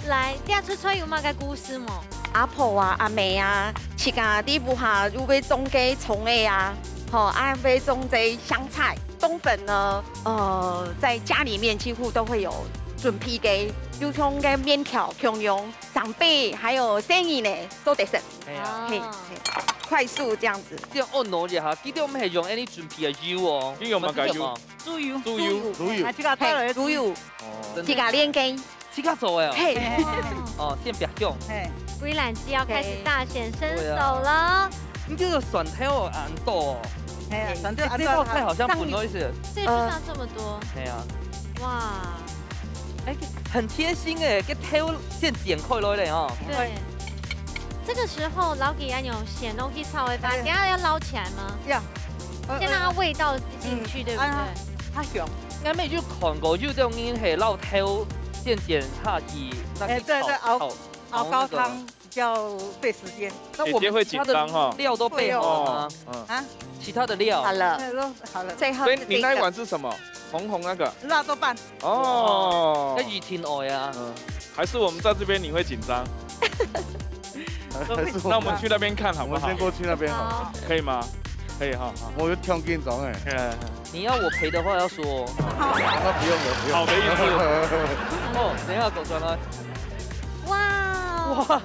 來，這出菜有麼个故事無？阿婆啊、阿姆啊，自家在屋下又會種个蔥仔啊，吼，啊會種這香菜。冬粉呢，呃，在家裡面幾乎都會有準備个，就像个麵條共樣，長輩還有細人呢，做得食。係啊，嘿，哦嘿，快速這樣子。這樣按摩一下，記得我們係用恁樣準備个油哦。你用麼个油？哦？豬油，豬油。豬油，啊，這個帶來的嘿，豬油，真的自家煉个。自家做个哦。嘿，嘿哦，先不用。嘿，微軟就要開始大顯身手了。你這個蒜頭哦，恁多哦。嘿，反正哎，這道菜好像不好意思。這就上這麼多，哎呀，哇！哎，很貼心哎，个頭先剪開來了哦。對，這個時候老弟還有鹹東西炒一發，哎等一下要撈起來嗎？要，呃先讓它味道進去，對不對？啊，它香，應該沒有看過，有種人係撈頭先剪下去，那去哎對對炒熬熬高湯比較費時間。那我們姐姐會緊張哈其他的料都備好了嗎？嗯，啊，其他的料好了，那都好了，最後所以你那一是這個。碗是什麼？紅紅那個。辣豆瓣，哦那，雨婷哦呀。嗯，還是我們在這邊你會緊張？還是那我們去那邊看好不好我們先？過去那邊好了。好，可以嗎？可以哈，好。我有點緊張哎，哎，你要我賠的話要說哦。那不用了，不用。好的意思。哦，等一下走轉來。哇！哇，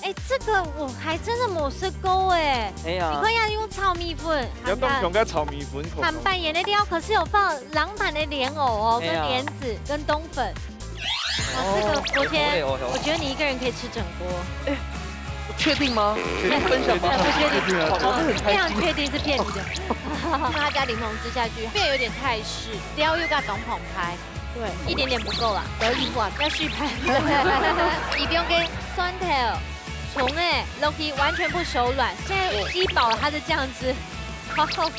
哎，這個我還真的無食過哎。哎呀你，看要用炒米粉，要當用个炒米粉口鹹粄圓个料，可是有放冷盤的蓮藕哦，跟哎呀蓮子，跟冬粉。哇，這個昨天哦，好嘞，好嘞。我覺得你一個人可以吃整鍋。確定嗎？可以分享嗎？不確定，我很開心。非常確定是騙你的。他加檸檬汁下去，變有點泰式，料又加當澎湃，對，一點點不夠啦，要一碗，要續盤。你不用跟蒜頭、蔥仔落去，完全不手軟，現在吸飽了它的醬汁，好好吃。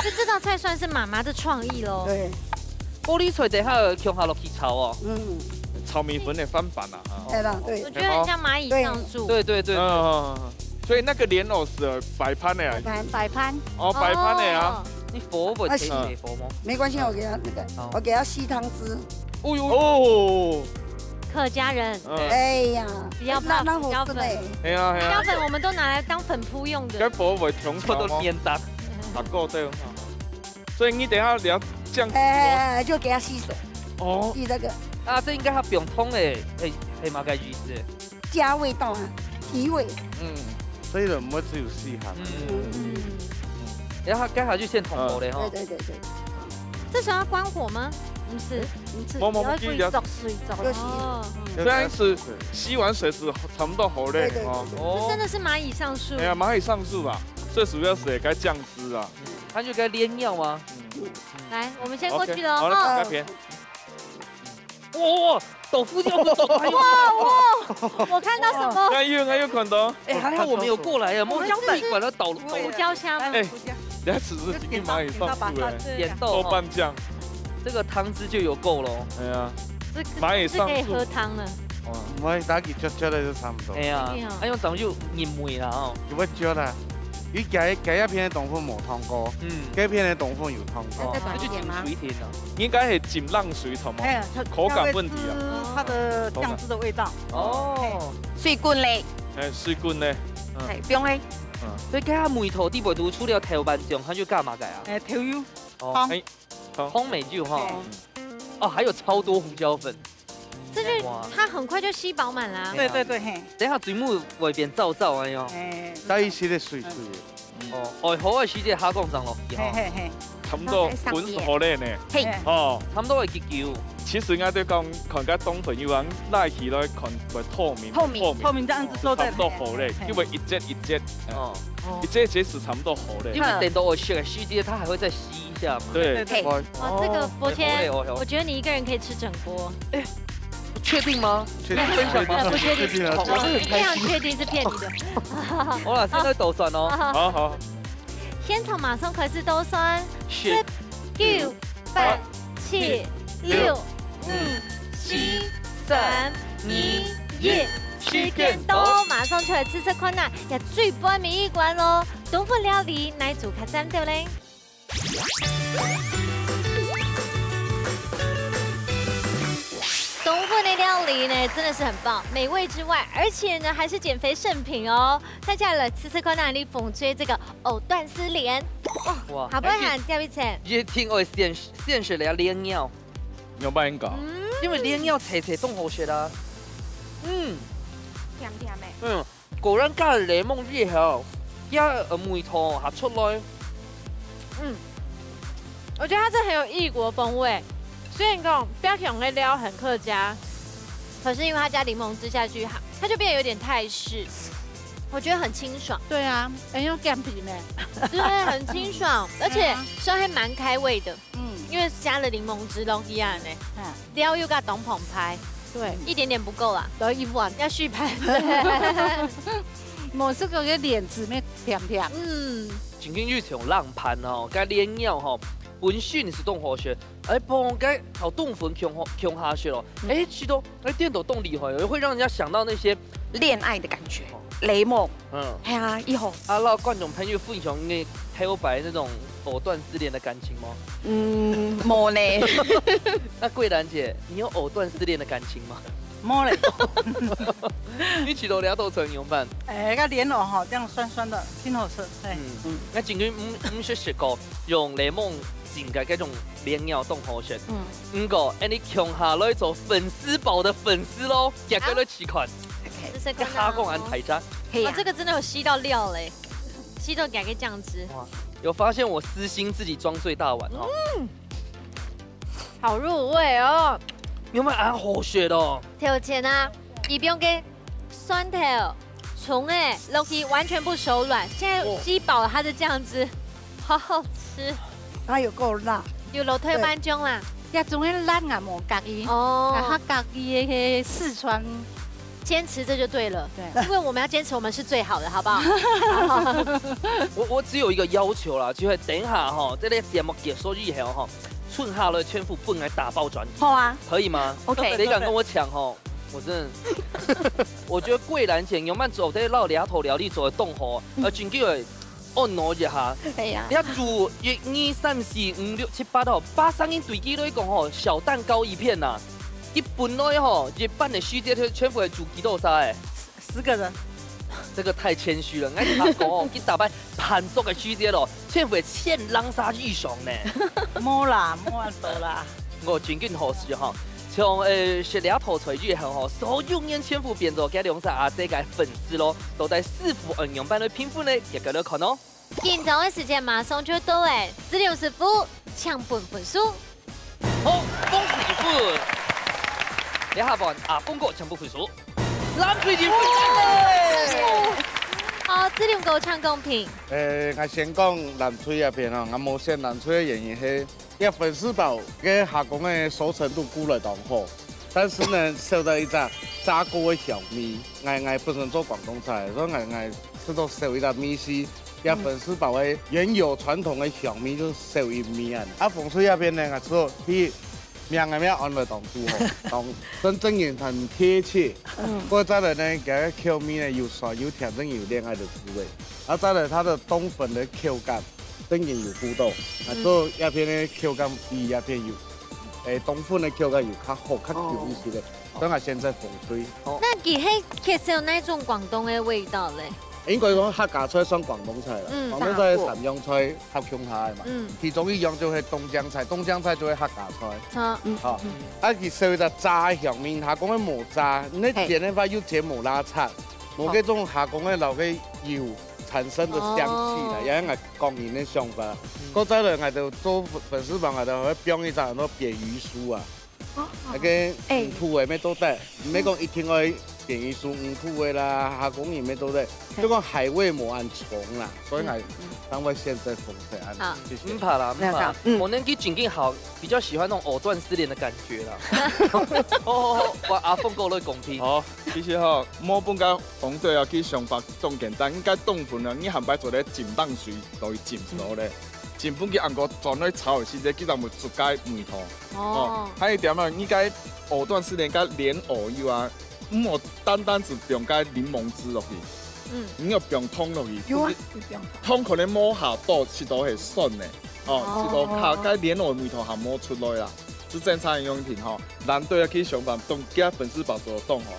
就這道菜算是媽媽的創意嘍。對，玻璃菜底下有共下落去炒哦。嗯，炒米粉的翻版啊，哈。哎啦，對我，觉得很像蚂蚁上树。对对对，嗯，所以那个莲藕是摆盘的啊，盘摆盘，哦，摆盘的啊。哦。你佛不可以啊是给佛吗？没关系，我给他那个好，我给他吸汤汁。哦哟，哦，客家人嗯，哎呀，不要那那泡好吃嘞。哎呀哎呀，标粉我们都拿来当粉扑用的。该不会会穷做到吗？便当。啊，够对，所以你等一下你要这样子哦。哎，就给他吸水，哦，吸这个。啊，这应该它不用通诶，诶，黑马该意思。加味道啊，提味。嗯所以人毋會只有四項。嗯，嗯，然后它刚好就先通过了哈对。对对对，这时候要关火吗？不是，你自己摸摸要摸注意着水着。哦，虽然是吸完水是差不多好嘞对对哦。这真的是蚂蚁上树哎。呀，蚂蚁上树吧，最主要是也该酱汁啊。它就该炼药啊。来，我们先过去了好了，哦。该便。哇，豆腐尿不懂，哎呦，哇哇！我看到什么？哎呦哎呦，看到，哎，还好我们有过来啊，摸着自己管到倒胡椒香吗？哎，你还吃是今天蚂蚁上树哎，扁豆哈，豆瓣酱，这个汤汁就有够了。哎呀，这蚂蚁上树这可以喝汤了。哇，毋會，打佢啜啜咧就差毋多。哎呀哎呀，还用长久研究啦哦。佢會啜啦，佢解解一片个豆腐無通過，嗯，該片个豆腐有通過。哦，那就浸水田了。应该是浸冷水同吗？哎，它口感问题啊。它会吃它的酱汁的味道。哦，水滾咧，哎，水滾呢？哎，放咧。所以刚刚梅头底背肚除了豆瓣酱，它就加嘛个啊？哎，豆油，哦汤哎，通梅酒哈。哦，还有超多胡椒粉。这就它很快就吸饱满啦。对对对，嘿，等一下水母外边燥燥哎哟。哎，但係佢个水水个。哦，哦，好个时节下讲上落去哈。嘿嘿嘿，差不多滾熟好咧呢。嘿，哦，差不多会几久。其实应该对讲，看个冬粉油啊，拉起来看会透明，透明透明，透明这样子收在差不多好咧，因为一节一节，哦，一节一节是差不多好咧因。为等到我切个时节，它还会再吸一下嘛。对，对嘿，哇，这个昨天哦，我觉得你一个人可以吃整锅。确定吗？确定分享吗？不确定，确定啊我非常确定是骗你的。好了，现在抖算哦。好好，现场马上开始抖算，是九、八、七、六、五、四、三、二、一，时间到，马上就来试试看呐，也最尾一关咯。冬粉料理哪一组较赞对嘞？梨呢，真的是很棒，美味之外，而且呢还是减肥圣品哦。大家來試試看，哪裡風吹這個藕斷絲連，哇，哇，好不好？還有，還有一層，一定愛先先食了蓮藕，有辦法。嗯，因為蓮藕脆脆當好食啊。嗯甜甜的。嗯，果然加了檸檬以後，這呃味道還出來。我覺得它是很有異國風味。雖然講標題的料很客家，可是因為它加檸檬汁下去，它它就變得有點泰式，我覺得很清爽，對啊，很有健脾呢。對，很清爽，而且酸還蠻開胃的，嗯，因為加了檸檬汁東西啊呢，嗯，料又加當澎湃，對，一點點不夠啦，來一碗。要續盤。我這個个蓮子咩甜甜，嗯，正經有像冷盤哦，該蓮藕吼，本身是當好食，哎，放該炒冬粉共下共下食咯，哎，食到哎，顛倒當厲害，會讓人家想到那些戀愛的感覺，檸檬，嗯。哎呀，以後啊，讓觀眾朋友分享你頭擺那種藕斷絲連的感情嗎？嗯，無呢。那桂蘭姐，你有藕斷絲連的感情嗎？無咧。你食到這道菜仰般？哎，該蓮藕吼，這樣酸酸的，真好吃。哎，嗯，那正經毋毋識食過用檸檬浸个該種蓮藕當好食。嗯，毋過，恁樣共下來做粉絲煲的粉絲咯，夾个來試看，試試看啊這下講恁大隻。可以啊。哇，這個真的有吸到料嘞，吸到給它醬汁。有發現我私心自己裝最大碗哦，好入味哦。有沒有恁好食哦？頭前啊，一邊給蒜頭、蔥哎落去完全不手軟，現在吸飽了它的醬汁，好好吃，它有夠辣，有落豆瓣醬啦。這種个辣啊無合意，哦，啊，較合意个四川。堅持這就對了，對，因為我們要堅持我們是最好的，好不好？我我只有一個要求啦，就係等一下吼，這個節目結束以後吼，剩下來全部分𠊎打包轉去，好啊，可以嗎？OK 你敢跟我搶吼，我真的，我覺得桂蘭姐有慢走在老裡頭料理做得當好，呃，真叫人按摩一下。可以啊。你看煮一二三四五六七八到八三一堆積來講吼，小蛋糕一片呐、一般來吼，一般的時節全部會煮幾多儕哎？十個人，這個太謙虛了，𠊎同你講哦，佢打敗盤足个時節咯，全部會千零儕以上呢。無啦，無恁多啦。我真經好笑哈，從呃食了頭菜以後吼，所有人全部變做該兩儕阿姐个粉絲咯，到底師傅恁仰般來評分呢？結果來看哦。緊張的時間馬上就到哎，子龍師傅，請分分數。好，恭喜分！這下換阿峰哥全部分數，藍隊一分。好，子龍哥請公平。誒，𠊎先講藍隊這片哦，𠊎無選藍隊个原因係，這粉絲包个下工个熟成度固然當好，但是呢，少了一隻炸鍋个香味。𠊎𠊎本身做廣東菜，所以𠊎𠊎食到少一隻味緒。這粉絲包个原有傳統个香味就少一味啊。啊，紅隊這片呢，𠊎食到佢 名个名安到當好，當真正經很貼切。嗯，過再來呢，佢个口味呢又酸又甜，真有戀愛的滋味。啊，再來它的冬粉的口感，真正有顧到。啊，做這片的口感比這片有，誒，冬粉的口感有較好，較久一些的。所以𠊎選擇紅隊。那佢係缺少哪種廣東的味道嘞？應該講客家菜算廣東菜啦，嗯廣東菜係三樣菜合共下个嘛。嗯，其中一樣就係冬江菜，冬江菜就係客家菜。好，好，啊，佢少一隻炸个香味，下工个無炸，你煎个話又煎無罅差，無該種下工个老个油產生的香氣啦，哦也係𠊎個人个想法。過再來，𠊎就做粉絲包，𠊎就會放一隻很多鯿魚酥啊。 那個哎五土个乜做得，毋係講一定愛鯿魚酥五土个啦，下工人乜做得，就講海味無恁重啦，所以𠊎當會選擇紅隊恁好樣，謝謝。毋怕啦，毋怕啦。嗯我年紀正經好，比較喜歡那種藕斷絲連的感覺啦。哦，我阿峰哥來公平。好，其實吼，無分个紅隊啊，佢想法當簡單，應該當分啊，你下擺做得浸冷水落去浸落咧，浸分佢紅過轉來炒个時節，佢正會出該味道。哦，還有一點啊，你該藕斷絲連該蓮藕油啊，毋好單單只放該檸檬汁落去，嗯，你要放湯落去，有啊就是，湯可能無下到，食到係酸个，哦，食到下該蓮藕味道還無出來啦。係正常个樣品吼，難得啊，去上班，當佢粉絲包做得當好，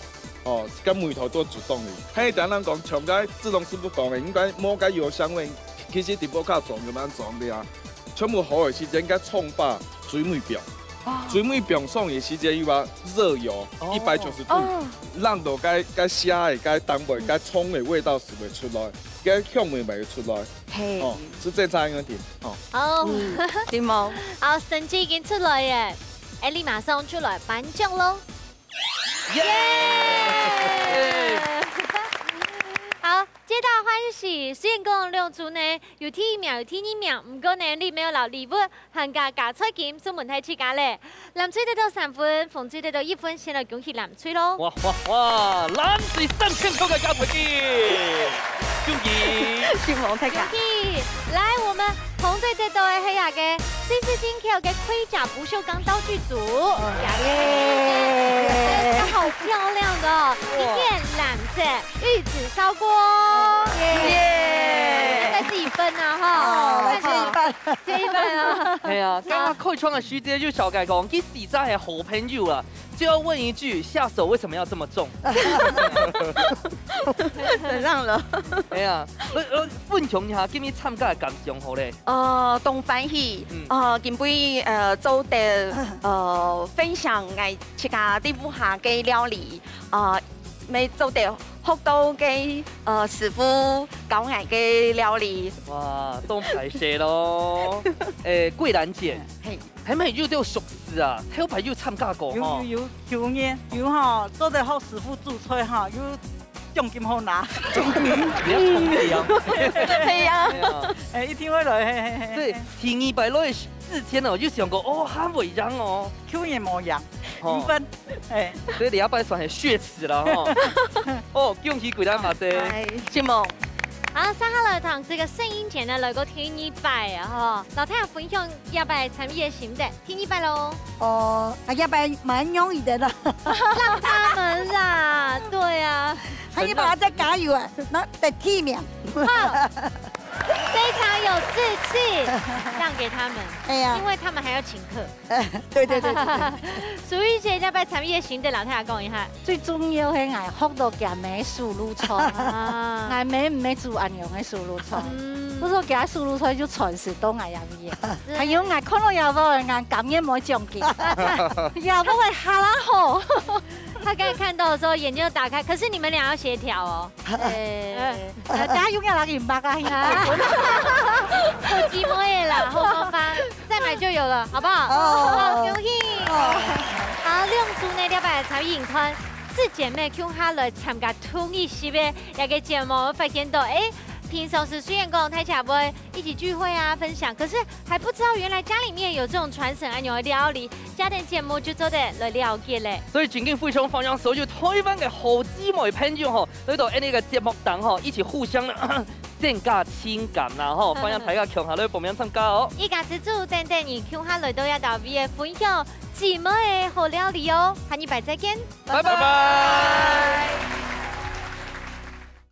哦，該味道都主動个。還有簡單講，像該志忠師傅講个，應該無該油香味，其實直播卡裝有蠻裝个啊，全部好个時間，該衝吧水尾表，水尾表上个時間又要熱油一百九十度，哦，讓到該該蝦个該單位該蔥个味道係會出來，該香味會出來，嘿，哦，係正常个樣品，哦。哦，嗯，承蒙。好，成績已經出來耶，𠊎俚馬上就來頒獎咯。耶！好，皆大歡喜。雖然講兩組呢有第一名有第二名，毋過呢，你有摎禮物還加加菜金送分大自家咧。藍隊得到三分，紅隊得到一分，先來恭喜藍隊咯。哇哇哇！藍隊三千塊个加菜金，恭喜！承蒙大家。恭喜！來，我們紅隊得到个係這個瑞士進口个盔甲不鏽鋼道具組。耶！它好漂亮的哦，一件藍色，玉子燒鍋。耶！再是一份啊哈。哦，來切一半。切一半啊。哎呀，剛剛開場个時節就小改講，佢四隻係好朋友啊，就要問一句，下手為什麼要這麼重？忍讓了。哎呀，呃呃，分享一下今日參加个感想好咧。呃，當歡喜，嗯。呃，今晡日呃做得呃分享𠊎自家在屋下个料理，呃，乜做得學到个呃師傅教𠊎个料理。哇，當歹勢咯。誒，桂蘭姐，嘿。 係毋係有兜熟事啊？頭擺有參加過吼。有有有，舊年有吼，做得學師傅煮菜吼，有獎金好拿。你要衝佢啊！係啊。係啊。誒，一定會來，嘿嘿嘿。所以第二擺來之前哦，有想過哦，還會贏哦。舊年無贏，哦。五分，誒。所以你這擺算係血 死了吼。哦，恭喜桂蘭嘛噻。哎，承蒙。好，接下來同這個聖英姐呢，來個第二擺啊，吼，摎大家分享這擺參與个心得，第二擺咯。哦，啊，這擺蠻容易的啦。讓他們啦，對啊。啊，你把它再加油啊，那得第一名。好，非常有志氣，讓給他們，哎呀。因為他們還要請客。 對對對對對。淑儀姐，這擺參與个心得，摎大家講一下。最重要係𠊎學到佢姆个手路菜，啊。𠊎姆毋係煮恁樣个手路菜。嗯。所以說佢个手路菜就傳承到𠊎這位。還有𠊎看到佢个，𠊎甘願無獎金。佢个哈啦好。他剛才看到的時候，眼睛就打開，可是你們倆要協調哦。 哎，呃，大家永遠來引爆啊！啊，好姊妹啦，好好吧，再買就有了，好不好？哦。好，恭喜！哦。好，兩組呢，這擺參與贏團，四姊妹共下來參加同一集个這個節目，發現到，誒，平常時雖然講大家會一起聚會啊、分享，可是還不知道原來家裡面有這種傳承恁樣个料理，這下節目就做得來了解咧。所以今日非常歡迎所有臺灣个好姊妹朋友吼， 來到𠊎俚个節目當中吼，一起互相增加情感啦吼，歡迎大家共下來報名參加哦。一家之煮等等你共下來到這搭位个分享姊妹个好料理哦，下禮拜再見，拜拜。